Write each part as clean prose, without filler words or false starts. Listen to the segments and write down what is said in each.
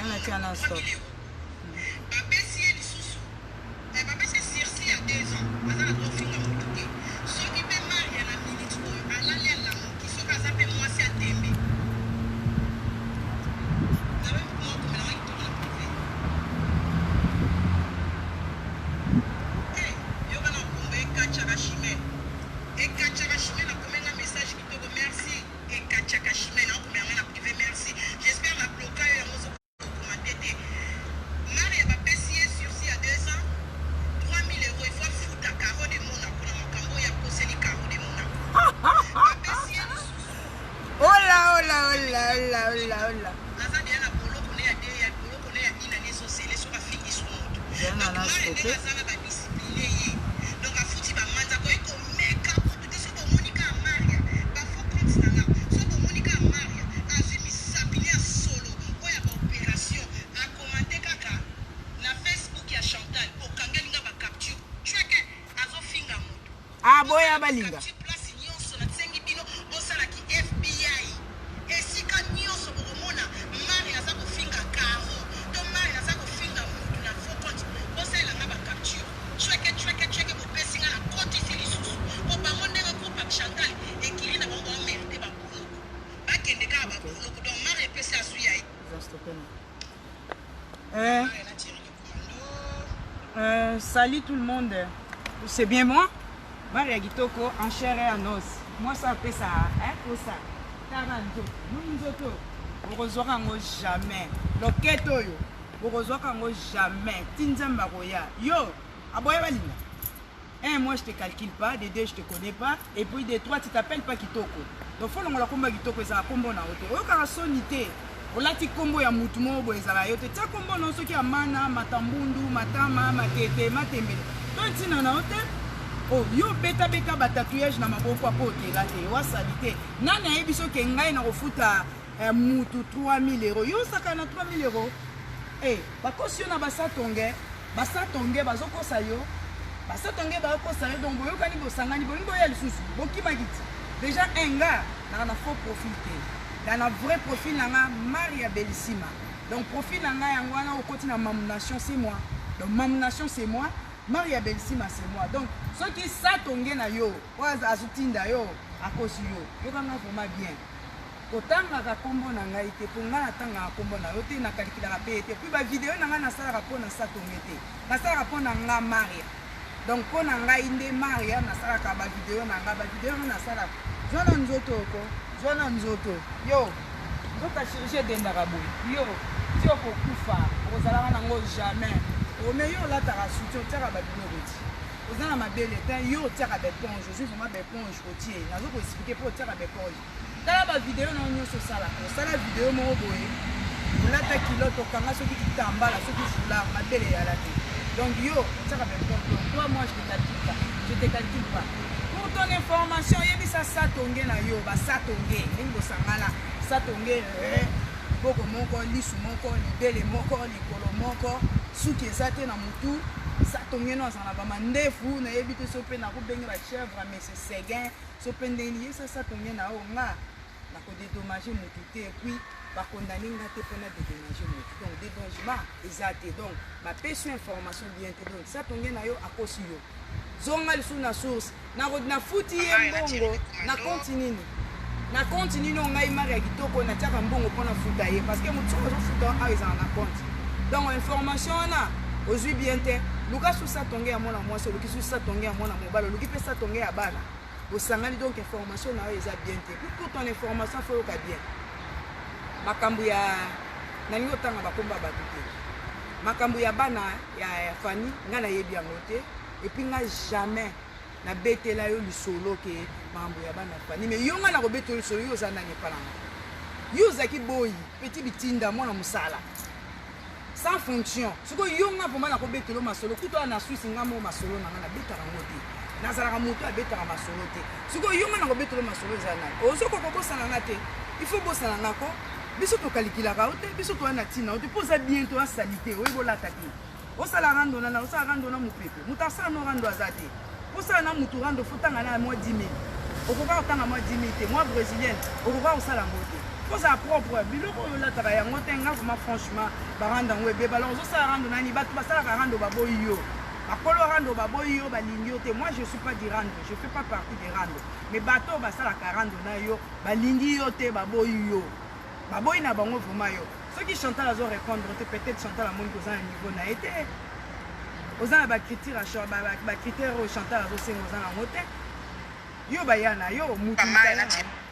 Zana tia na stop. Bapesi ye lisusu eh, bapesi ye sursis ya 2 ans, aza na droit ofinga motu te. Soki mpe Maria na minute oyo alali alamuki, soki aza mpe mwasi ya tembe, nabe mokomela ngo kitoko na privé. Eh, yoka na kombo ekachaka chimene, ekachaka chimene, akomenga message kitoko, merci. Ekachaka chimene akomela nga na privé, merci. J'espère na bloka yo yango ozokoma te te. Maria bapesi ye sursis ya 2 ans, 3000 euros, il faut afuta Caro de Monaco na makambo oyo akoseli Caro de Monaco. Bapesi ye lisusu Hola, hola, hola, hola, hola, hola. Aza deya na boloko ne ya de ya boloko ne ya inani ezosele soki afingi su motu. Zana Donc na Maria stop. ndenge aza na badiscipline ye, donc afuti bamanza, akoki komeka kutu te. Soki bomoni kaka Maria bafaux compte na nga, soki bomoni kaka Maria azwi misapi ne ya solo oyo ya baopération, akomante kaka na Facebook ya Chantal, okangeli nga bacapture cweke azofinga motu. Ah, boya balinga. Capture place nyonso, nasengi bino bosalaki FBI esika nyonso bokomona Maria aza kofinga Caro to Maria aza kofinga mutu na faux compte, bosalela nga bacapture cweke cweke cweke, bopesi nga na kotisi lisusu po bango ndenge groupe ya Chantal ekili na bango, baomérite baboloko, bakende kaka baboloko. Donc Maria epesi azwi ya ye. Za stopper na. Euh, Maria na Thierry le commando. Salut tout le monde. C'est bien moi, Maria Kitoko, en chair et en os. Moi, ça fait ça, hein, pour ça. Tara nzoto, nous nzoto. Bokozwaka yango jamais. Loketo oyo, bokozwaka yango jamais. Ti Nzambe akoya. Yo, aboya balinga. Un, moi je te calcule pas. De deux, je te connais pas. Et puis de trois, tu t'appelles pas Kitoko. Donc faut longola kombo ya Kitoko, ezala kombo na yo te. Oyokaka soni te. Olati kombo ya mutu moko boye, ezala yo te. Tia kombo na yo soki ya mana, matambundu, matama, matete, matembele. To ntina na yo te. Oh, yo beta beta ba tatouage na maboko apo otela te. Wasali te. Nani ayebi soki ngai na kofuta mutu 3000 euros. Yo osaka na 3000 euros. Eh, bakosi yo na basatonge, basatonge bazokosa yo. Basatonge bakosa yo, donc boyokani bosangani, bolingi boya lisusu, bokimaki ti. Déjà un gars naka na faux profil te. Na na vrai profil na nga Maria Bellissima. Donc profil na nga yango wana okoti na Mamu Nation c'est moi. Donc Mamu Nation c'est moi, Maria Bellissima c'est moi. Donc soki satonge na yo, oyo azotinda yo, akosi yo. Yokanga vraiment bien. Kotangaka kombo na ngai te, mpo ngai natangaka kombo na yo te, nakalikilaka mpe ye te. Puis bavideo na ngai nasalaka mpo na satonge te, nasalaka mpo na nga Maria. Donc mpo na ngai nde Maria nasalaka bavideo na ngai, bavideo ngai nasalaka. Zwa na nzoto oko, zwa na nzoto. Yo, nzoto ya chirurgie edendaka boye. Yo, ti okokufa, okozalaka nango jamais. Ome yo olataka soutien, otiaka babiloko ti. Oza na mabele te, yo otiaka baéponge, ozwi vraiment baéponge otie. Nazo koexpliquer mpo otiaka baéponge. Tala ba video na yo nyonso osalaka. Osala video moko boye, olata kilote, okanga soki kitambala, soki foulard, mabele eyala te. Donc yo otiaka baéponge. Donc toi, moi je te calcule pas. Je te calcule pas. Pour ton information, yebisa satonge na yo, basatonge, ndenge bosangana, satonge, boko moko, lisu moko, libele moko, likolo moko, suki eza te na mutu, satonge no azala na bamandefu, nayebi te so mpe nakobenge ba chèvre, mais c'est seguin, so mpe ndenge nini, yebisa satonge na yo, nga nakodédommage mutu te, et puis bakondane nga te mpona dédommage mutu. Donc dédommagement eza te. Donc bapesi yo information bien te. Donc satonge na yo akosi yo. Zonga lisusu na source. Nafuti ye mbongo na compte nini? Na compte nini oyo ngai Maria Kitoko natiaka mbongo mpona futa ye? Parce que motu soki azofuta awa ezala na compte. Donc information wana ozwi bien te. Luka susu satonge ya mwana mwasi, oluki susu satonge ya mwana mobali, oluki mpe satonge ya bana. Bosangani, donc information na yo eza bien te. Puis pour ton information, faut yoka bien. Makambo ya nalingi otanga bakomba bato te. Makambo ya bana ya Fanny, ngai nayebi yango te. Et puis ngai jamais nabetela yo lisolo ke makambo ya bana Fanny. Mais yo ngai nakobetela lisolo, yo oza nani epa na ngai? Yo ozalaki boyi, petit bitinda, mwana mosala. Sans fonction. Sikoyo yo nga vraiment nakobetela yo masolo kutu awa na Suisse, nga mo masolo na nga nabetaka yango te. Nazalaka moto abetaka masolo te. Sikoyo yo nga nakobetela yo masolo eza nani? Ozokoka kobosana nga te. Il faut bosana nga ko. Biso tokalikilaka yo te, biso toya na ntina yo te, mpo oza bien te, oza sali te, oyebi olata te. Osala rando na osala rando na mopepe. Moto asala no rando aza te. Osala na mutu rando, faut tanga na mwa 10 000. Okoka kotanga mwa 10 000 te. Mwa brésilienne, okoka kosala yango te. Kozala propre, biloko oyo olataka yango te. Nga vraiment, franchement, barando yango ebeba. Alors ozosala rando nani? Bato basalaka rando baboyi yo, bakolo rando baboyi yo, balingi yo te. Moi, je suis pas du rando, je fais pas partie de rando, mais bato oyo basalaka rando na yo balingi yo te, baboyi yo, baboyi na bango vraiment yo. Soki Chantal azo répondre te, peut-être Chantal amoni koza na niveau na ye te, oza na bacritère, bacritère oyo Chantal azosenga oza nango te. Yo baya na yo mutu,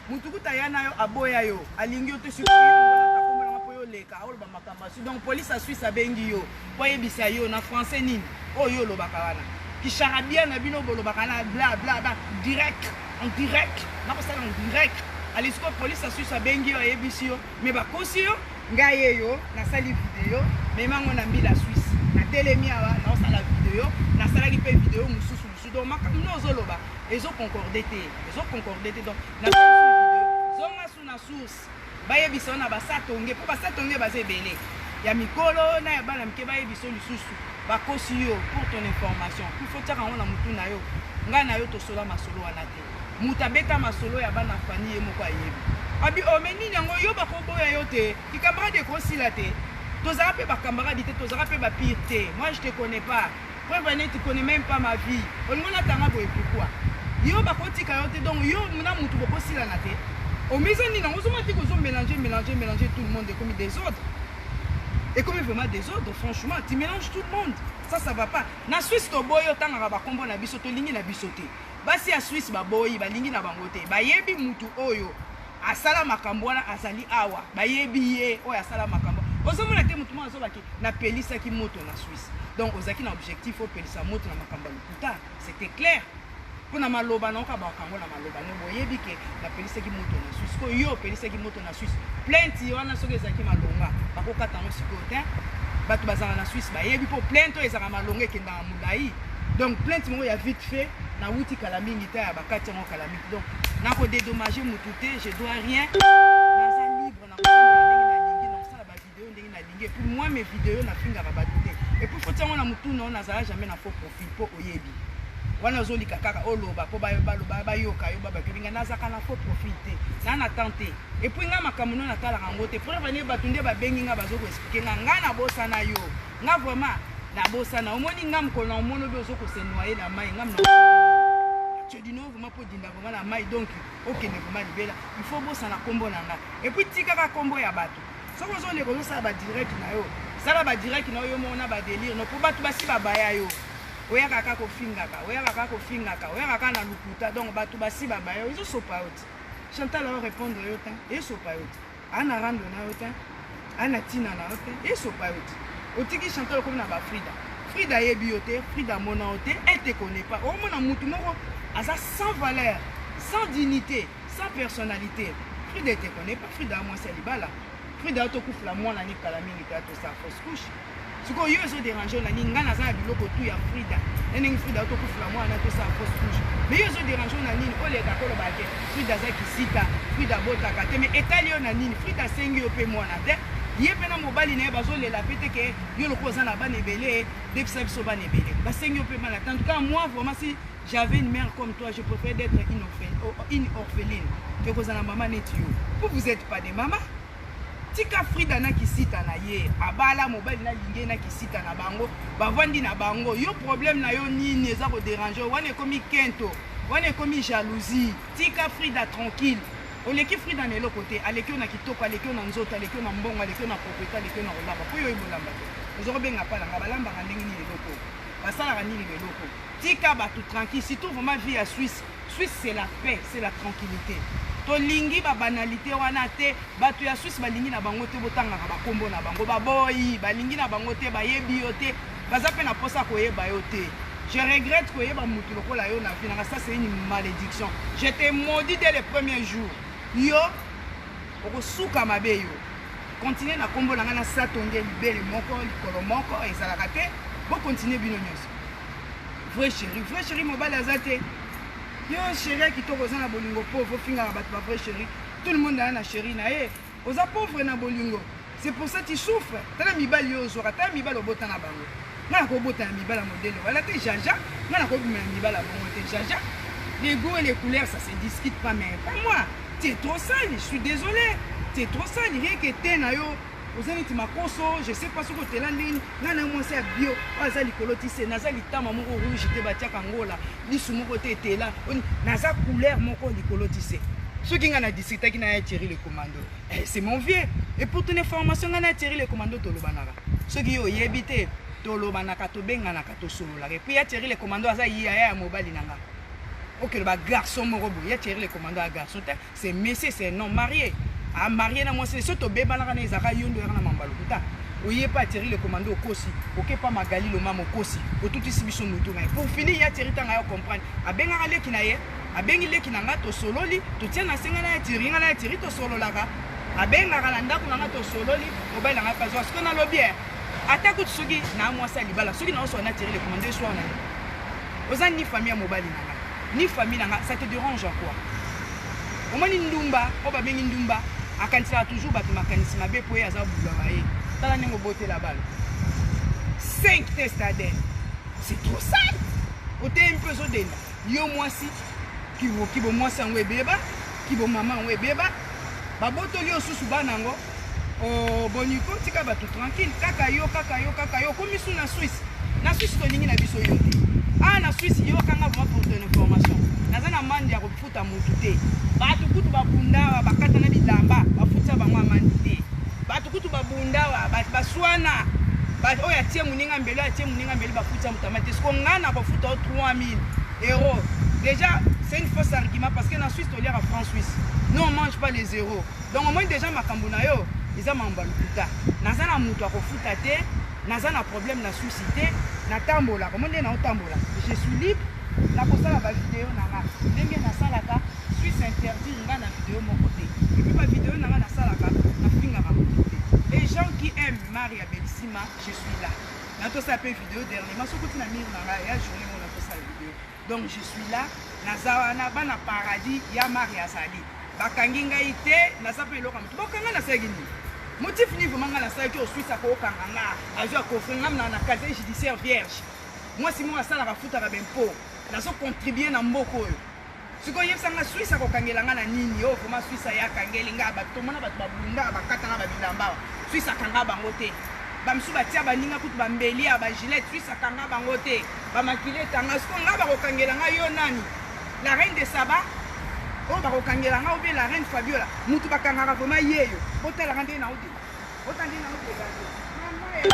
mutu kuta ya na yo aboya yo, alingi yo te. Sikoyo mpo yo leka oloba makambo asu, donc police ya Suisse abengi yo mpo ayebisa yo na français nini oyo olobaka wana, kicharabia na bino bolobaka na bla bla ba direct, en direct, nakosala en direct. Ali sikoyo police ya Suisse abengi yo, ayebisi yo, me bakosi yo. Ngai eyo nasali video, memango na mbila Suisse, natelemi awa naosala video, nasalaki mpe video mosusu mosusu. Donc makambo no ozoloba ezoconcorde te, ezoconcorde te. Donc nasali video, zonga su na source, bayebisa yo na basatonge, mpo basatonge baza ebele ya mikolo na ya bana mike, bayebisa yo lisusu bakosi yo. Pour ton information, il faut tiaka yango na motu na yo. Ngai na yo tosola masolo wana te. Moto abeta masolo ya bana fani, ye moko ayebi. Abi ome nini yango, yo bakoboya yo te, kicamarade ekosila te. Tozala mpe bacamarade te, tozala mpe bapire te. Moi, je te connais pas. Preuve ane, tu connais même pas ma vie. Olingo natanga boye, pourquoi yo bakotika yo te? Donc yo na mutu bokosilana te. Omeza nini yango? Ozomona te kozomélange, mélange, mélange tout le monde, ekomi désordre, ekomi vraiment désordre. Franchement, tu mélanges tout le monde, ça, ça va pas. Na Suisse toboyi otangaka bakombo na biso, tolingi na biso te. Basi ya Suisse baboyi, balingi na bango te. Bayebi mutu oyo asala makambo wana azali awa, bayebi ye oyo asala makambo. Ozomona te motu moko azobaki napelisaki moto na Suisse. Donc ozalaki na objectif opelisa moto na makambo ya lokuta, c'était clair. Mpo na maloba na oka bakango na maloba no, boyebi ke napelisaki moto na Suisse. Sikoyo yo opelisaki moto na Suisse, plainte wana soki ezalaki malonga, bakokata yango sikoyo te. Bato bazalaka na Suisse bayebi, mpo plainte oyo ezalaka malonga ekendaka molai. Donc plainte moko ya vite fait, nawuti kala mingi te, ya bakati yango kala mingi. Donc nakodédommage motu te, je dois rien, naza libre na kotambola ndenge nalingi, na kosala bavideo ndenge nalingi. Et puis moi, mes vidéos, nafingaka bato te. Et puis faut tiango na motu na yo, nazala jamais na faux profil, mpo oyebi wana ozolika kaka oloba mpo baloba, bayoka yo, babakebi. Ngai nazalaka na faux profil te, naa na temps te. Et puis ngai makambo no natalaka yango te. Preuve ne, bato nde babengi ngai, bazokoexpliquer nga. Ngai nabosana yo, nga vraiment nabosana. Omoni nga mokolo na omoni obi ozokose noyer na mai, nga dino vraiment mpo dinda vraiment na mai. Donc okende vraiment libela, il faut bosana nkombo na nga. Et puis tikaka nkombo ya bato. Soki ozoleka, ozosala badirect na yo, sala badirect na yo, yo moko na badélire no, mpo bato basi babaya yo. Oyaka kaka kofingaka, oyaka kaka kofingaka, oyaka kaka na lokuta. Donc bato basi babaya yo, ezosopa yo te. Chantal ayo répondre yo te, esopa yo te. Aa na rando na yo te, aa na ntina na yo te, esopa yo te. Otiki Chantal, okomi na bafrida. Frida ayebi yo te, Frida amona yo te, elle te connaît pas. Omona mutu moko aza sans valeur, sans dignité, sans personnalité. Frida te connaît pas. Frida ya mwasi ya libala, Frida yo tokufula mwana ni kala mingi te, atosala fausse couche. Sikoyo yo ezodérange yo na nini? Ngai naza na biloko tu ya Frida na ndenge Frida yo tokufula mwana, tosala fausse couche, mais yo ezodérange yo na nini? Oleka koloba ke Frida aza kisita, Frida abotaka te, mais etali yo na nini? Frida asengi yo mpe mwana te. Ye mpe na mobali na ye bazolela mpe te ke yo lokola oza na bana ebele, debisa biso bana ebele. Basengi yo mpe bana te. En tout cas, moi vraiment, si j'avais une mère comme toi, je préfère d'être une orpheline que kozala mama neti yo, po vous êtes pas des mamas. Tika Frida na kisita na ye, abala mobali nalingi ye na kisita na bango, bavandi na bango. Yo problème na yo nini eza kodérange wana? Ekomi kento wana, ekomi jalousie. Tika Frida tranquille. Oleki Frida na eloko te. Aleki yo na kitoko, aleki yo na nzoto, aleki yo na mbongo, aleki yo na propriété, aleki yo na kolamba, mpo yo oyebi olamba te. Oza kobenga mpa na nga, balambaka ndenge nini eloko, basalaka nini beloko? Tika bato tranquille, surtout vraiment vie ya Suisse. Suisse, c'est la paix, c'est la tranquillité. Tolingi babanalité wana te. Bato ya Suisse balingi na bango te botangaka bakombo na bango, baboyi, balingi na bango te, bayebi yo te, baza mpe na mposa koyeba yo te. Je regrette koyeba mutu lokola yo na vie nanga. Ça, c'est une malédiction. Je te maudis dès le premier jour. Yo okosuka mabe. Yo continue na nkombo na ngai na satonge libele moko, likolo moko ezalaka te. Bokontinue bino nyonso. Vrai chéri, vrai chéri, mobali aza te. Yo chéri ya kitoko, oza na bolingo pauvre, ofingaka bato ba vrai chéri. Tout le monde aya na chéri na ye. Oza pauvre na bolingo, c'est pour ça tu souffres. Tala mibali oyo ozwaka, tala mibali obota na bango. Nga nakobota na mibali ya modele wana te, jaja. Nga nakobima na mibali ya bongo te, jaja. Les goûts et les couleurs, ça se discute pas, mais pas moi. Tu es trop sale, je suis désolé. Tu es trop sale, rien que te na yo oza neti makoso, je sais pas soki otela ndenge ngai na mwasi ya bio oyo aza likolo ti se naza litama moko rouge te batiaka ngola lisu moko te etela naza couleur moko likolo ti se soki ngai na discutaki na ya Thierry le commando eh, c'est mon vieux. Et pour ton information, ngai na Thierry le commando tolobanaka, soki yo oyebi te, tolobanaka, tobenganaka, tosololaka. Et puis ya Thierry le commando aza yaya ya mobali na nga. Okelo ba garçon moko boye, ya Thierry le commando ya garçon te, c'est monsieur, c'est non marié, a marié na mwasi. So tobebanaka na ezalaka yo nde oyaka na mamba lokuta. Oye pa Thierry le commando, okosi, oke pa Magali Lomama, okosi, otutisi biso mutu na ye. Pour finir, ya Thierry, ntanga ya comprendre, abengaka leki na ye, abengi leki na nga, tosololi, totia na se. Nga na ya Thierry, nga na ya Thierry tosololaka, abengaka na ndako na nga, tosololi, mobali na nga pazwa. Sikoyo nalobi e ata kutu soki na mwasi ya libala, soki naosola na Thierry le commando eswar na ye, oza ni famille ya mobali na nga ni famille na nga, ça te dérange en quoi? Omoni ndumba oyo babengi ndumba akanisaka toujours bato makanisi mabe mpo ye aza bulama. Ye tala ndenge obotela bana 5 test ADN, c'est trop sale. Oteyemi mpe ozodenda yo mwasi kibo mwasi yango ebeba, kibo mama yango ebeba, babotoli yo susu bana yango. Boniko tika bato tranquille. Kaka yo, kaka yo, kaka yo okomi su na Swisse. Na Swisse tolingi na biso yo te. Ah, na Swisse yokanga vraiment, pour ton information, naza na mande ya kofuta motu te. Bato kutu babunda, bakata na bilamba, bafutisa bango amandi te. Bato kutu babunda, baswana, oyo atie moninga mbeli, oyo atie moninga mbeli, bafutisa moto amandi te. Siko ngai na kofuta o 3000 euros déjà, c'est une fausse argument, parce que na Suisse toliaka franc suisse, nous on mange pas les euros. Donc omoni déjà makambo na yo eza makambo ya lokuta. Naza na moto akofuta te, naza na problème na Suisse te. Natambolaka, omoni nde naotambola, je suis libre nakosala bavideo na nga ndenge nasalaka. Suisse interdire nga na video moko te. Et puis bavideo na nga nasalaka, nafingaka moto te. Les gens qui aiment Maria Bellissima, je suis là. Natosala mpe video dernièrement, soki oti na mire na ngai ya journée mo natosala video. Donc je suis là, naza wana, bana paradis ya Maria azali. Bakangi ngai te, naza mpe eloko ya motu. Bokanga nasalaki nini? Motif nini vraiment ngai nasalaki oyo Suisse akokanga nga, azwi akofre nga na casier judiciaire vierge? Mwasi moko asalaka, afutaka bempo, nazocontribue na mboka oyo. Sikoyo yebisa nga, Suisse akokangela nga na nini? Oyo vraiment Suisse aye akangeli nga bato, tomona bato babunda, bakatanga babilamba awa, Suisse akanga bango te. Bamisusu batia baninga kutu bambeli ya bagilete, Suisse akanga bango te, bamakili etanga. Sikoyo nga bakokangela nga yo nani? La reine de Saba oyo bakokangela nga, obie la reine Fabiola, mutu bakangaka vraiment yeyo. Botalaka nde naodela, bota nde naodégage. Mama ya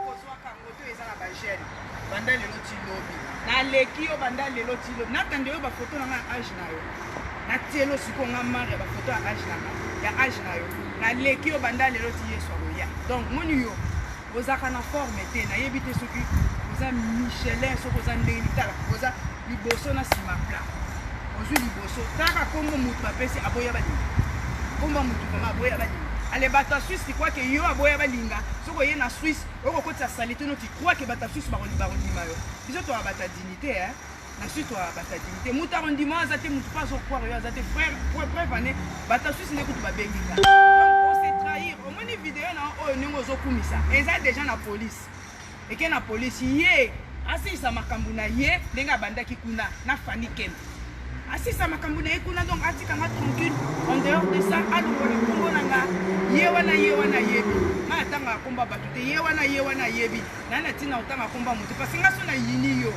okozwaka yango to eza na bagene. Banda lelo ti lobi naleki yo, banda lelo ti lobi natande yo bafoto na nga ya age na yo, natielo sikoyo nga mare ya bafoto ya age na nga, ya age na yo, naleki yo banda lelo ti Yesu akoya. Donc moni yo ozalaka na forme te, nayebi te soki oza Michelin, soki oza ndenge nini. Tala, oza liboso na nsima plat, ozwi liboso kaka nkombo motu bapesi aboya balinga, nkombo motu vraiment aboya balinga. Ale bato ya Suisse kwake yo aboya balinga. Soki oye na Suisse, okokotisa saleté no, tu crois que bato ya Suisse bakondima yo? Biso toya bato ya dignité, hein? Na Suisse toya bato ya dignité. Moto akondima aza te, motu mpe azocroire yo aza te. Frère, preuve ane bato ya Suisse nde kutu babengi nga. Donc ose trahir. Omoni video na oyo ndenge ozokumisa eza déjà na police, eke na police. Ye asilisa makambo na ye ndenge abandaki kuna na Fani Kempe, asilisa makambo na ye kuna. Donc atikanga tranquille. En dehors de ça, alongola nkombo na nga. Ye wana, ye wana ayebi nga natangaka nkombo ya bato te. Ye wana, ye wana ayebi na na ntina kotanga nkombo ya moto, parce nga so nayini yo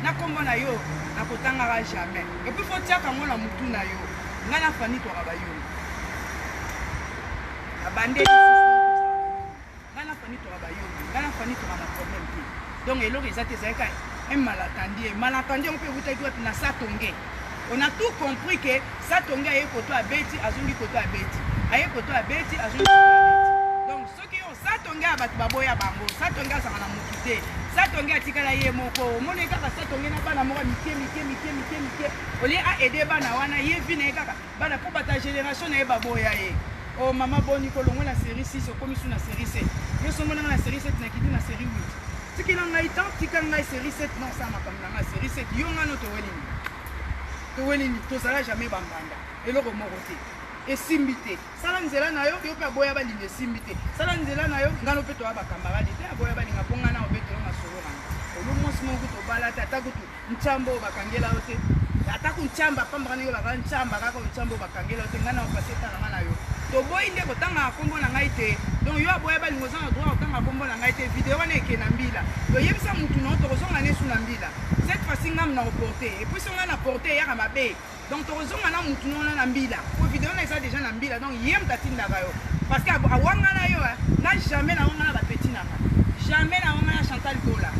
na nkombo na yo, nakotangaka jamais. Et puis faut tiaka yango na mutu na yo, nga na Fani twaka bayongo abandeli. Nga na Fani toka bayongo, nga na Fani toka na problème te. Donc eloko eza te, ezalaki un malentendu. Malentendu yango mpe ewutaki wapi? Na Satonge. On a tout compris que Satonge aye koto abeti, azongi koto abeti, aye koto abeti, azongi koto abeti. Donc soki yo Satonge ya bato baboya bango, Satonge azalaka na motu te. Satonge atikala ye moko. Omoni kaka Satonge na bana moko mike mike mike mike mike, olie aide bana wana, ye vi na ye kaka bana mpo bato ya génération na ye baboya ye. O oh, mama boni kolongwa na série 6, okomi su na série 7. Yo somonanga na série 7, nakiti na série 8. Tikela ngai temps, tika ngai série 7 na osala makambo na ngai série 7. Yo ngano toweli nini? Toweli nini? Tozala jamais bambanda, eloko moko te esimbi te. Sala nzela na yo, yo mpe aboya balinga esimbi te. Sala nzela na yo, ngano mpe toya bakambaradi te. Aboya balinga mpo ngai na obetelo masolo nanga. Olo mwasi moko kutu obala te, ata kutu ntiamba oyo bakangela yo te, atako ntiamba pambaka ndenge baka ntiamba kaka ntiamba oyo bakangela yo te. Ngai na opase etala nga na yo. Toboyi nde kotangaka kombo na ngai te. Donc yo aboya balingo oza na droit kotanga kombo na ngai te. Video wana eke na mbila. Toyebisa mutu na yo tokozonga ne su na mbila. Cette fois-ci ngam na oporte. Et puis so ngai na porte eyaka mabe. Donc tokozonga na mutu na na mbila. Po video wana eza déjà na mbila. Donc ye mutu atindaka yo. Parce que awangana yo nga jamais na wangana ba petit na nga. Jamais na wangana Chantal Gola.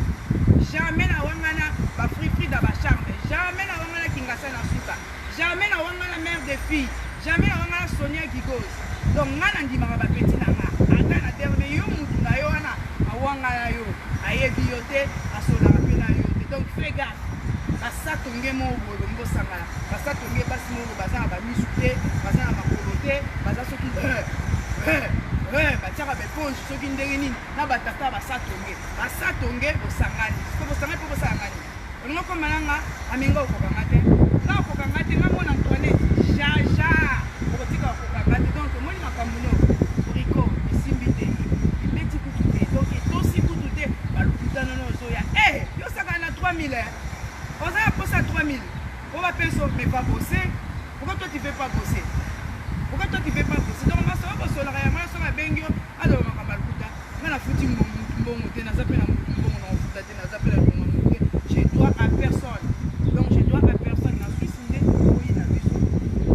Jamais na wangana ba Free Free da ba charme. Jamais na wangana Kingasa na suka. Jamais na wangana mère de fille. Jamais na wangana Sonia Gigos. Donc nga na ndimaka ba petit na nga. Ata na terme yo mutu na yo wana awangana yo. Ayebi yo te, asolaka pe na yo te. Donc fais gaffe. Basatonge moko boye bolingi bosangana. Basatonge basi moko baza na bamisu te, baza na makolo te, baza soki batiaka ba éponge soki ndenge nini na batata basatonge. Basatonge bosangani. Siko bosangani mpo bosala ngani. Olingi okoma na nga aminga okoka nga te. Nga okoka nga te, nga mona Antoinette. Jaja. Okotika okoka nga te. Donc omoni makambo no. Rico esimbi te. Ebeti kutu te. Donc etosi kutu te. Balukuta nono ozoya. Eh, yo osakana na 3000 eh. Oza ya posa 3000. Po ba peso mais pas bosser. Pourquoi toi tu veux pas bosser? Pourquoi toi tu veux pas bosser? Donc masolo bosolaka yango wana soki abengi yo aloba makambo ya lokuta. Nga nafuti mbongo te, naza pe na mbongo na kofuta te, naza pe na mbongo ya motu te. Je dois à personne. Donc je dois à personne. Na Suisse nde toboyi na biso.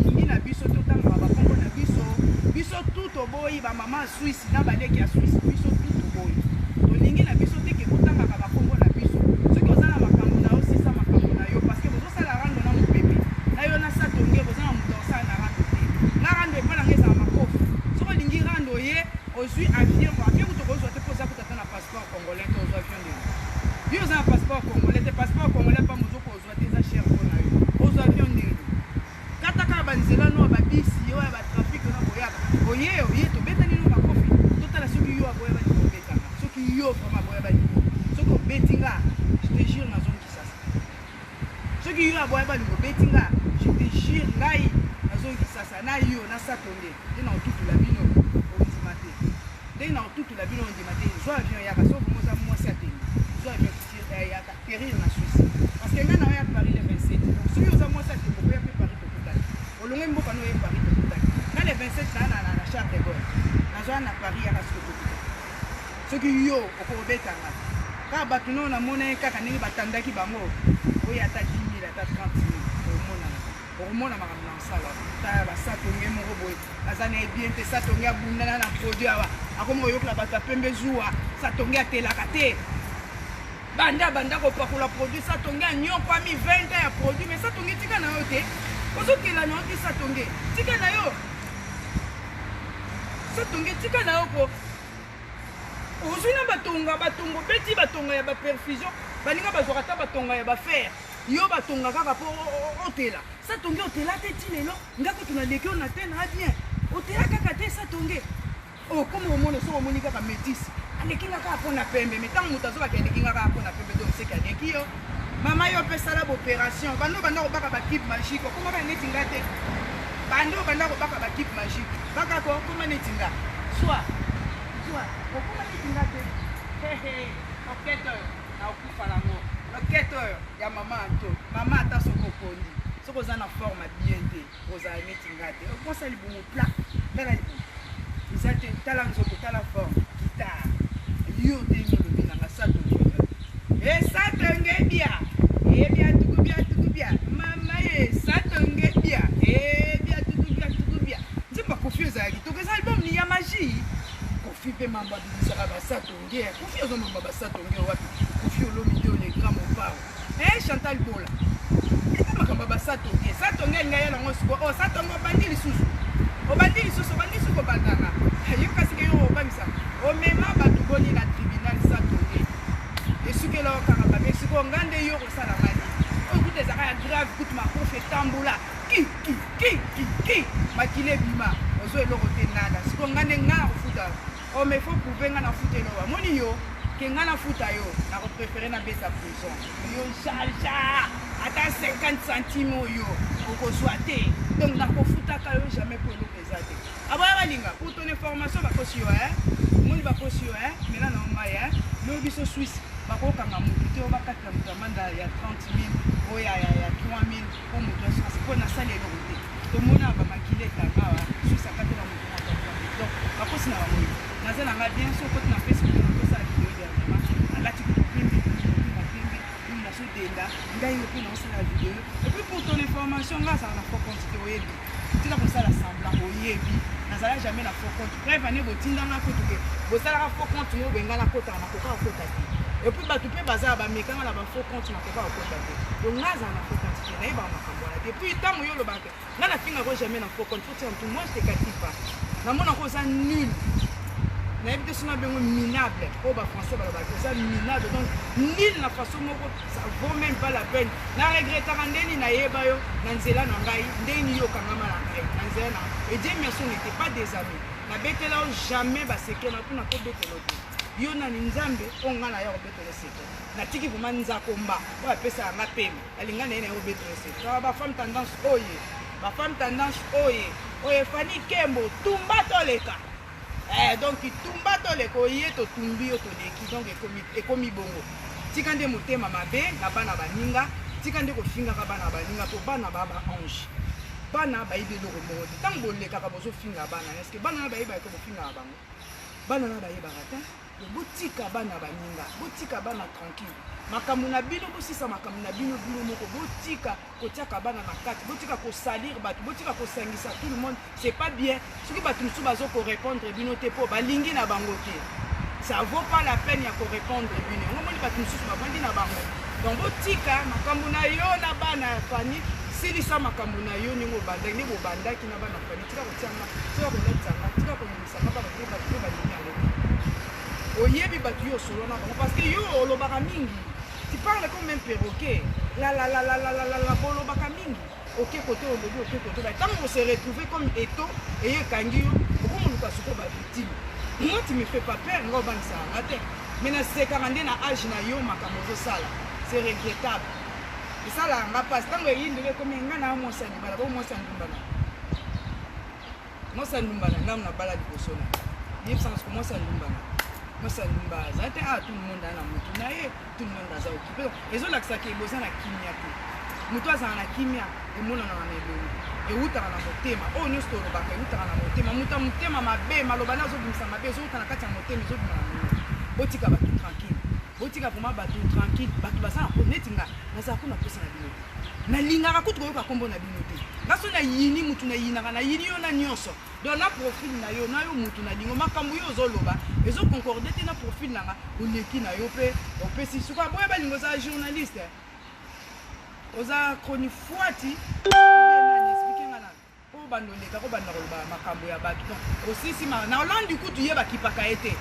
Tolingi na biso totangaka bakombo na biso. Biso tout toboyi ba mama ya Suisse na baleki ya Suisse, biso tout toboyi. Tolingi na biso te ke botangaka bakombo na biso. Soki oza na makambo na yo, sisa makambo na yo parce que bozosala rando na mopepe. Na yo na Satonge boza na moto akosala na rando te. Nga rando epa na nga ezala makofi. Soki olingi rando oye ozwi avion, avion kutu okozwa te mpo oza kutu ata na passeport congolais te, ozwa avion ndenge yo oza na passeport congolais te, passeport congolais pamba ozo kozwa te, eza cher mpo na yo, ozwa avion ndenge kata kaka banzela no ya babisi oyo ya batrafic na boyaka oye oye tobetani no makofi totala soki yo aboya balinga obetanga soki yo vraiment aboya balinga soki obeti nga je te jure nazongi Kisasa soki yo aboya balinga obeti nga je te jure ngai nazongi Kisasa na yo na Satonge nde na otutula bino ondima te ndenge na otutula bino ondima te zwa avion yaka soki vraiment oza mwasi ya tembe zwa avion yaka terrir na Suisse parce que ngai na ya Paris le 27 donc soki oza mwasi ya tembe okoya mpe Paris tokutani olongwe mboka no oye Paris tokutani nga le 27 na na na Charles de Gaulle nazwa na Paris yaka soki tokutani soki yo okobeta nga kaka bato nao namona ye kaka ndenge batandaki bango oyo ata 10 000 ata 30 000 omonana okomona makambo na osala tala basatonge moko boye aza na ye bien te satonge abundana na produit awa akomi koyokela bato ya pembe zuwa satonge atelaka te banda banda kopakola produit satonge anyokwami 20 ans ya produit mais satonge tika na yo te ozokela na yo te satonge tika na yo satonge tika na yo ko ozwi na batonga batonga obeti batonga ya baperfusion baninga bazwaka ata batonga ya bafer yo batonga kaka mpo otela satonge otela te ti lelo nga kutu naleki yo na te na bien otela kaka te satonge okoma omona soki omoni kaka métis aleki nga kaka mpo na pembe mais ntango moto azobaka aleki nga kaka mpo na pembe donc seke aleki yo mama yo mpe sala baopération bando banda kobaka bakipe magique okomaka neti nga te bando banda kobaka bakipe magique bakako okoma neti nga zwa zwa okoma neti nga te okete oyo nakokufa nango lokete oyo ya mama anto mama ata soki okondi soki oza na forme bien te ozala neti nga te okosa libumu plat tala libumu eza te tala nzoto tala forme guitare yo te ngi olobi nanga satonge esatonge bia ebia tuku bia tuku bia mama ye satonge bia ebia tuku bia tuku bia nzembo ya kofi ezala kitoko eza album ni ya magie kofi mpe mambo abimisaka basatonge kofi aza mambo ya basatonge wapi kofi olomide le grand mopao Eh Chantal Bola. Eza makambo ya basatonge. Satonge alinga ya nango siko. Oh satonge obandi lisusu. Obandi lisusu, obandi lisusu kobandanga. Yo kasi ke yo obangisa. Omema bato boni na tribunal satonge. Esukela yo kaka mabe siko nga nde yo kosala nga nini? Oyo kutu ezaka ya grave kutu makofi etambula. Ki ki ki ki ki makila ebima. Ozo eloko te nada. Siko nga nde nga nakofuta. Oh mais faut prouver nga na futa eloko amoni yo ke nga na futa yo nako préférer na beta prison yo jaja ata 50 centimes oyo okozwa te donc nakofutaka yo jamais po eloko eza te aboya balinga pour ton information bakosi yo eh omoni bakosi yo eh mela na yo mai eh lobi biso Suisse bakokanga motu te oyo bakatela moto amanda ya 30 000 oyo ya 3 000 po moto aswasi mpo nasali eloko te tomona bamakila etanga awa Suisse akatela moto moko. Bakosi na bango yo. Naza na nga bien so okoti na Facebook na tosala video dernièrement. Alati kutu pembe, kutu pembe, oyo nazodenda ngai yo mpe naosala video. Et puis pour ton information, nga azala na faux compte te oyebi. Tika kosala semblant oyebi. Nazala jamais na faux compte. Preuve ane botindanga kutu ke bosalaka faux compte moko boye nga nakotaka nakoka kokota te. Et puis bato mpe baza bamekanga na ba faux compte nakoka kokota te. Donc nga azala na faux compte te, nayebaka makambo wana te. Et puis ntango yo olobaka nga nafingako jamais na faux compte, faut tia mutu, moi je te calcule pas. Namonaka oza nul. Nayebi te soki nabengo minable oyo bafrançais balobaka oza minable, donc nul na façon moko ça vaut même pas la peine. Na regrettaka ndeni nayeba yo na nzela na ngai, ndeni yo okangama na ngai na nzela na et Dieu merci on n'était pas des amis. Nabetela yo jamais basecret na mpona kobetela yo te. Yo nani nzambe oyo ngai naya kobetela secret. Natiki vraiment nzakomba oyo apesaka nga pema alinga na ye na ye kobetela secret. Ba femme tendance oye, ba femme tendance oye, oye Fanny Kembo tumba toleka. Eh, donc tumba toleka oye totumbi yo toleki, donc ekomi, ekomi bongo. Tika nde motema mabe na bana baninga, tika nde kofingaka bana baninga po bana ba ba ange. Bana bayebi eloko moko te. Ntango bolekaka bozofinga bana, est-ce que bana na bayebaka bofingaka bango? Bana na bayebaka te. Botika bana baninga, botika bana tranquille. Makambo na bino, bosisa makambo na bino bino moko, botika kotiaka bana na kati, botika kosalir bato, botika kosangisa tout le monde, c'est pas bien. Soki bato mosusu bazo korépondre bino te mpo balingi na bango te, ça vaut pas la peine ya korépondre bino. Yango moni bato mosusu bavandi na bango. Donc botika makambo na yo na bana ya Fanny, silisa makambo na yo ndenge obandaki, nde bobandaki na bana Fanny. Tika kotianga, tika kolatisanga, tika koyimisanga bana te, bato mpe balingi yango te. Oyebi bato yo osolo na bango parce que yo olobaka mingi, tu parles comme un perroquet, la la la la la la la la, bolobaka mingi. Oke kote olobi, oke kote ba ntango ose retrouver comme eto eye ekangi yo, okomoluka sikoyo ba victime. Moi tu me fais pas peur, nga obangisaka nga te, mais nasekaka nde na age na yo makambo ozosala, c'est regrettable. Esalaka nga mpasi ntango eyindeli ekomi nga na mwasi ya libala, bo mwasi ya ndumba na mwasi ya ndumba na ngai nabala liboso na yebisanga siko mwasi ya ndumba na mwasi ya ndumba aza te. Ah, tout le monde aza na motu na ye, tout le monde aza occupé. Ezolakisaka boza na kimia te. Moto azala na kimia emonanaka na elongi, ewutaka na motema. Oyo nyonso tolobaka ewutaka na motema. Moto ya motema mabe, maloba na azobimisa mabe ezowuta na kati ya motema, ezobima na monoko. Botika bato tranquille, botika vraiment bato tranquille. Bato baza na neti nga nazala kuna posa na bino te, nalingaka kutu koyoka nkombo na bino te. Nga so nayini mutu, nayinaka, nayini yo na nyonso. Donc na profil na yo, na yo mutu nalingo, makambo yo ozoloba ezoconcorde te na profil na nga. Oleki na yo mpe opesi sikoyo boya balingo. Ozala journaliste, oza chronifuati, nani explique nga nani po banda oleka kobanda koloba makambo ya bato. Donc osisi na olandi kutu ye bakipaka ye te.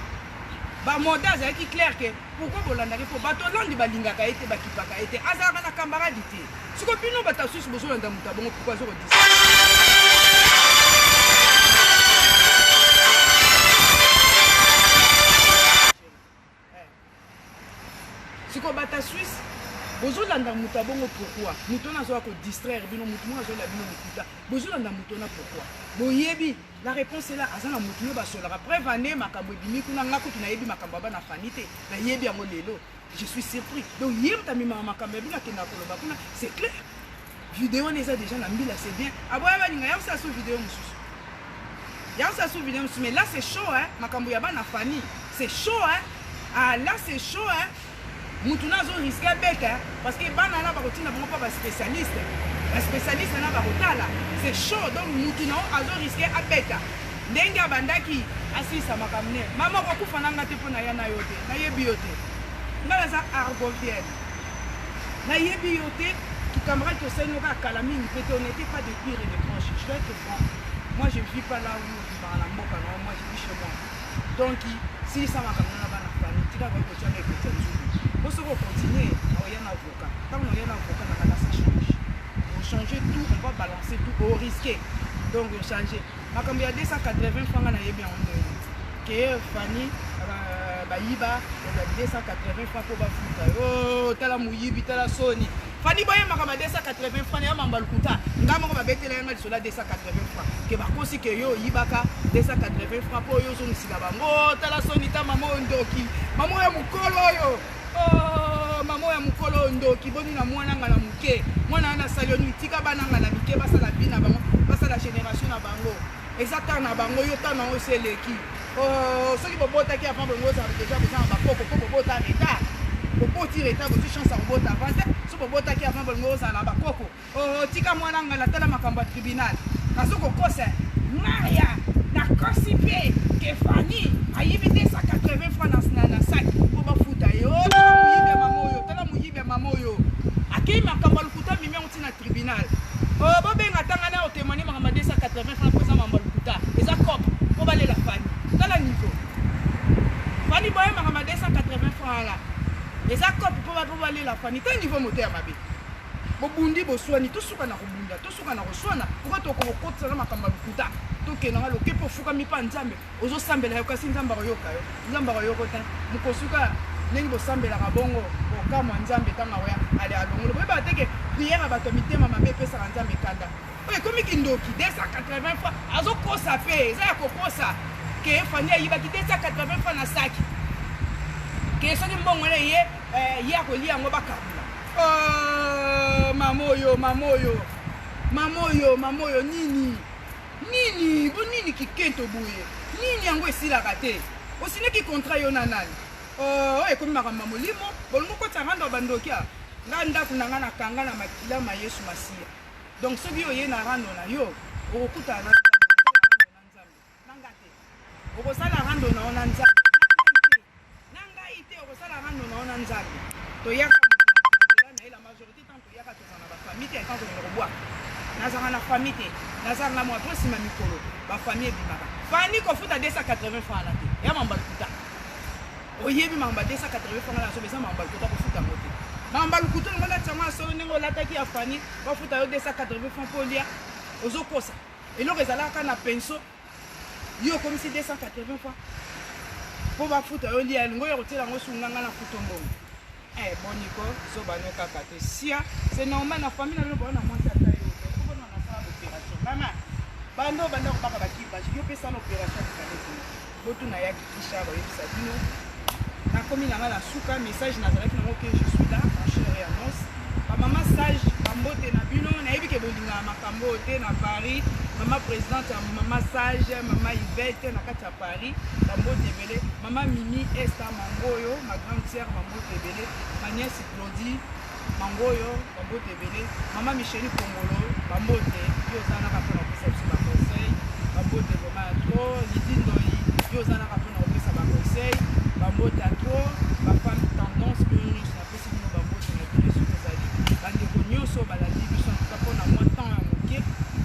Bamoda azalaki clair ke pourquoi bolandaki, mpo bato olandi balingaka ye te, bakipaka ye te, azalaka na camarade te. Siko bino bato asusu bozolanda moto ya bongo, pourquoi azokodisa? Sikoyo bata Suisse bozolanda moto ya bongo pourquoi? Moto wana azoya kodistraire bino, moto moko azolela bino lokuta, bozolanda moto wana pourquoi? Boyebi la réponse ela aza na motu no basolaka. Preuve ane makambo ebimi kuna, nga kutu nayebi makambo ya bana Fanny te, nayebi yango lelo, je suis surpris. Donc ye moto amemaka makambo ya bino akendaka koloba kuna, c'est clair. Video wana eza déjà na mbila, c'est bien. Aboya balinga ya kosala so video mosusu, ya kosala so video mosusu. Mais là c'est chaud, hein, makambo ya bana Fanny c'est chaud, hein. Ah là c'est chaud, hein. Mutu na azo risque abeta parce que bana wana bakotinda bango mpo baspécialiste, baspécialiste na bakotala, c'est chaud. Donc mutu na azo risque abeta ndenge abandaki asilisa makambo ne. Mama okokufa na nga te mpo naya na yo te, nayebi yo te. Nga naza argovienne, nayebi yo te. Camarade tosali no kaka kala mingi mpe te, on n'était pas de pire et de proche. Je dois être franc, moi je vis pas là où vivaka na mboka na moi, je vis chez moi. Donc silisa makambo na bana famille, tika koyi kotianga ekoti ya nzubu po soki ocontinue oya na avocat. Ntango oya na avocat na kala, ça change, on change tout, on va balancer tout, orisque. Donc ochange makambo ya 280 francs, nga nayebi yango ndenge ke Fanny bayiba 280 francs mpo bafuta yo. Tala moyibi, tala soni. Fanny boyembaka ba 280 francs ya mamba lokuta. Nga moko babetela yanga lisolo ya 280 francs ke bakosi ke yo oyibaka 280 francs mpo oyo ozongisila bango. Tala soni, ta mama oyo ndoki, mama oyo mokolo oyo, oh, mama oyo ya mokolo oyo ndoki. Boni na mwana nga na moke, mwana wana asali yo nini? Tika bana nga na mike basala bi na bango, basala génération na bango. Eza temps na bango, yo temps na yo esi eleki. Oh, soki bobotaki avant bongo ozala deja boza na bakoko mpo bobota retard. Boboti retard, bozwi chance ya kobota avant te. Soki bobotaki avant bolingo ozala na bakoko. Oh, tika mwana ngala, tala makambo ya tribunal. Nazo kokosa Maria, nakosi mpe ke Fanny ayibi 280 francs na sac mpo bafuta ye. Oh, tala moyibi ya mama oyo, tala moyibi ya mama oyo. Akei makambo ya lokuta, mimi yango ntina tribunal. Oh, bobenga ata ngai na otémoigne makambo ya 280 francs mpo eza makambo ya lokuta, eza cop mpo balela Fanny. Tala niveau Fanny boye makambo ya 280 francs wana eza cop mpo balela Fanny. Tala niveau moto ya mabe. Bobundi, boswani, tosuka na kobunda, tosuka na koswana. Pourquoi tokokotisa na makambo ya lokuta? Tokenda nga loke mpo ofukami mpa Nzambe, ozosambela yo, kasi Nzambe akoyoka yo? Nzambe akoyoka te. Mokosuka ndenge bosambelaka bongo, okamwa Nzambe ntango akoya ale alongolo. Boyebaka te ke prière ya bato ya mitema mabe epesaka Nzambe kanda. Oyo ekomi kindoki. 280 fois azokosa mpe eza ya kokosa ke Fanny ayibaki 280 fois na saki, ke soki mbongo na ye ye akolia yango, bakabula. Oh, mama oyo, mama oyo, mama oyo, mama oyo, nini nini bo nini kikento boye, nini yango esilaka te? Osineki contrat yo na nani? Oh, oyo ekomi makambo ya molimo. Bolingo kotisa rando ya bandoki. A nga ndako na nga nakanga na makila ma Yesu Masiya. Donc soki oye na rando na yo, okokutana na Nzambe, na nga te. Okosala rando na yo na Nzambe, na ngai te. Okosala rando na yo na Nzambe. Toyaka nzela na ye. La majorité, tant toyaka, tozala na bafamille te. Tant tokende kobwaka, nazalaka na famille te, nazalanga mwa po nsima mikolo bafamille ebimaka. Fanny kofuta 280 francs na te, ya mamba lokuta. Oyebi makambo ya 280 francs na sobe, eza makambo ya lokuta, kofuta yango te. Makambo ya lokuta olingo olatisa yango ya solo ndenge olataki ya Fanny. Bafuta yo 280 francs mpo olia, ozokosa. Eloko ezalaka na pinceau, yo okomisi 280 francs mpo bafuta yo lia. Elingo oyo kotiela yango sunga nga na futo mbongo. Eh, boniko zoba no kaka te sia. C'est normal na famille na bino bona mwasi ata yo te okobona nasala opération. Mama bando banda kobaka bakibaji, yo mpe sala opération ya kikalete. Botuna ya kikisha, bayebisa bino. Nakomi na nga na suka message nazalaki nango ke je suis là en chair et en os. Bamama sage, bambote na bino. Nayebi ke bolingaka makambo oyo te. Na Paris, mama présidente ya mama sage, mama Ivete na kati ya Paris, bambote ebele. Mama Mimi Esta Mangoyo, ma grande sœur, bambote ebele. Ma nièce Claudie Mangoyo, bambote ebele. Mama Micheli Kongolo, bambote. Yo oza naka mpona kopesa biso baconseil, bambote vraiment ya trop. Lidi Ndoi, yo oza naka mpona kopesa baconseil, bambote ya trop. Bafemme tendance, bino nyonso napesi bino bambote na bino soki ozali. Bandeko nyonso balandi biso, en tout cas mpona mwa temps ya moke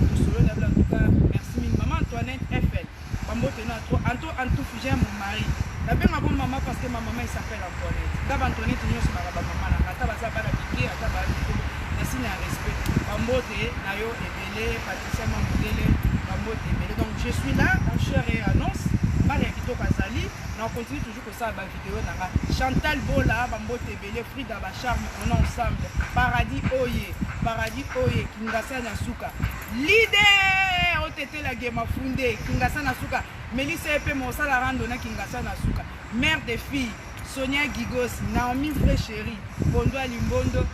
tosololi na bino, en tout cas merci mingi. Mama Antoinette FL, bambote na trop. Anto Antufu, j'aime mon mari, nabenga bo mama parce que ma maman, il s'appelle Antoinette. Nga baantoinette nyonso baka bamama na nga, ata baza bana mike, ata baa mikolo, na signe ya respect. Bambote na yo ebele. Patricia Mamudele, bambote ebele. Donc je suis là en chair et en os. Maria Kitoko azali na continue toujours kosala bavideo na nga. Chantal Bola, bambote ebele. Frida Bacharme, on est ensemble. Paradis oye, paradis oye. Kingasa na suka, leader otetela gema funde. Kingasa na suka, Melisa ye mpe mosala rando na Kingasa na suka. Mère de fille Sonia Gigos, Naomi vrai chérie, Bondo ya Limbondo,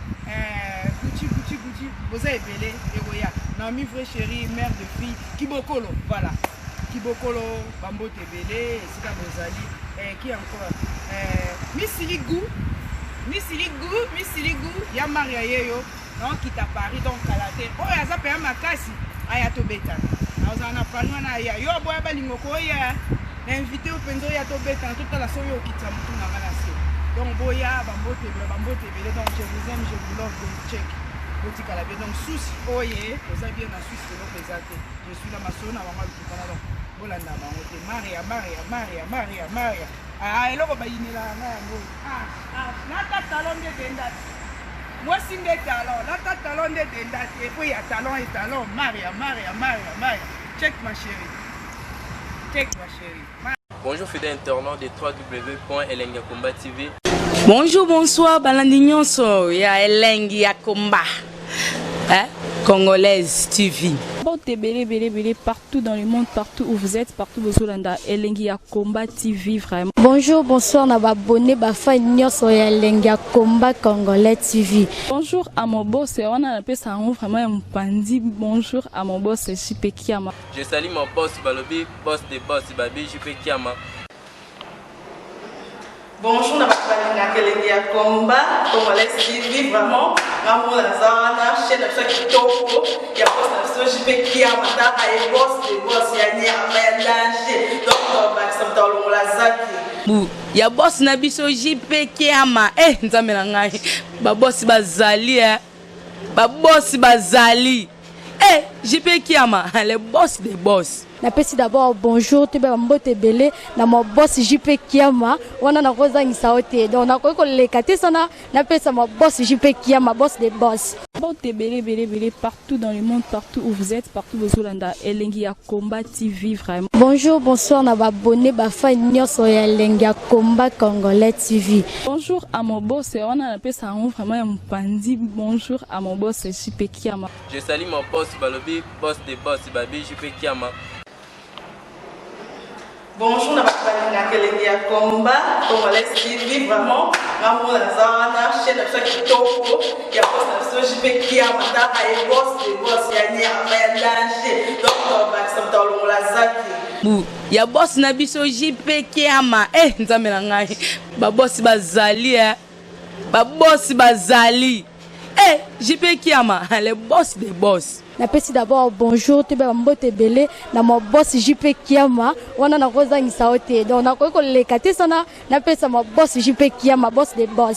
Gucci Gucci Gucci, boza ebele ekoya. Naomi vrai chérie, mère de fille Kibokolo, voilà, Kibokolo, bambote ebele esika bozali. Qui encore? Misili Gu, Misili Gu, Misili Gu ya Maria yeyo naokita Paris. Donc kala te, oyo aza mpenza makasi aya tobetana. Nazala na Paris wana, aya. Yo aboya balingo koya na invité oyo mpenza, oya tobetana, totala soki okitisa motu na nga na se. Donc boya, bambote ebele, bambote ebele. Donc je vous aime, je vous love. Donc check, botikala bien. Donc susi oye, toza bien na Suisse, eloko eza te. Je suis là, masolo na bango alukutana. Donc bolanda bango te. Maria, Maria, Maria, Maria, Maria. Ah, eloko bayinelaka nga yango. Ah, ah, nata talon nde denda te, mwasi nde talon, lata talon nde denda te. Et puis ya talon e talon. Maria, Maria, Maria, Maria, check ma chérie, check ma chérie. Bonjour fidèles internautes de www.elengiyakomba TV. Bonjour, bonsoir, balandi nyonso ya Elengi ya Komba, hein? Congolaise TV. Bambote ebele ebele ebele partout dans le monde, partout où vous êtes, partout bozolanda Elengi ya Combat TV vraiment. Bonjour, bonsoir na ba abonné ba fan nyonso ya Elengi ya Combat Congolais TV. Bonjour à mon boss, wana napesa yango vraiment ya mopanzi. Bonjour à mon boss JP Kiama. Je salue mon boss balobi boss de boss babi JP Kiama. Bonjour na bato balingaka elengi ya combat congolais TV vraiment nga moko naza wana chaîne na biso ya kitoko ya boss na biso JP Kiama tala ye boss de boss ya nyama ya danger donc tobakisa moto alongola zaki Bu ya boss na biso JP Kiama eh nzambe na ngai ba boss bazali eh ba boss bazali eh JP Kiama le boss des boss. Napesi d'abord bonjour toyeba ba mbote ebele na ma boss JP Kiama wana nakozangisa yo te donc nakoki koleka te sana napesa ma boss JP Kiama boss de boss. Mbote ebele ebele ebele partout dans le monde, partout où vous êtes, partout bozolanda Elengi ya Combat TV vraiment. Bonjour, bonsoir na ba abonné ba fan nyonso ya Elengi ya Combat Congolais TV. Bonjour à mon boss, wana napesa yango vraiment ya mopanzi. Bonjour à mon boss JP Kiama. Je salue mon boss balobi boss de boss babi JP Kiama. Bonjour na bato balingaka elengi ya combat congolais TV vraiment nga moko naza wana chaîne na biso ya kitoko ya boss na biso JP Kiama tala ye boss de boss ya nyama ya danger donc tobakisa moto alongola zaki Bu ya boss na biso JP Kiama eh nzambe na ngai ba boss bazali eh ba boss bazali eh JP Kiama le boss des boss. Napesi d'abord bonjour toyeba ba mbote ebele na ma boss JP Kiama wana nakozangisa yo te donc nakoki koleka te sana napesa ma boss JP Kiama boss de boss.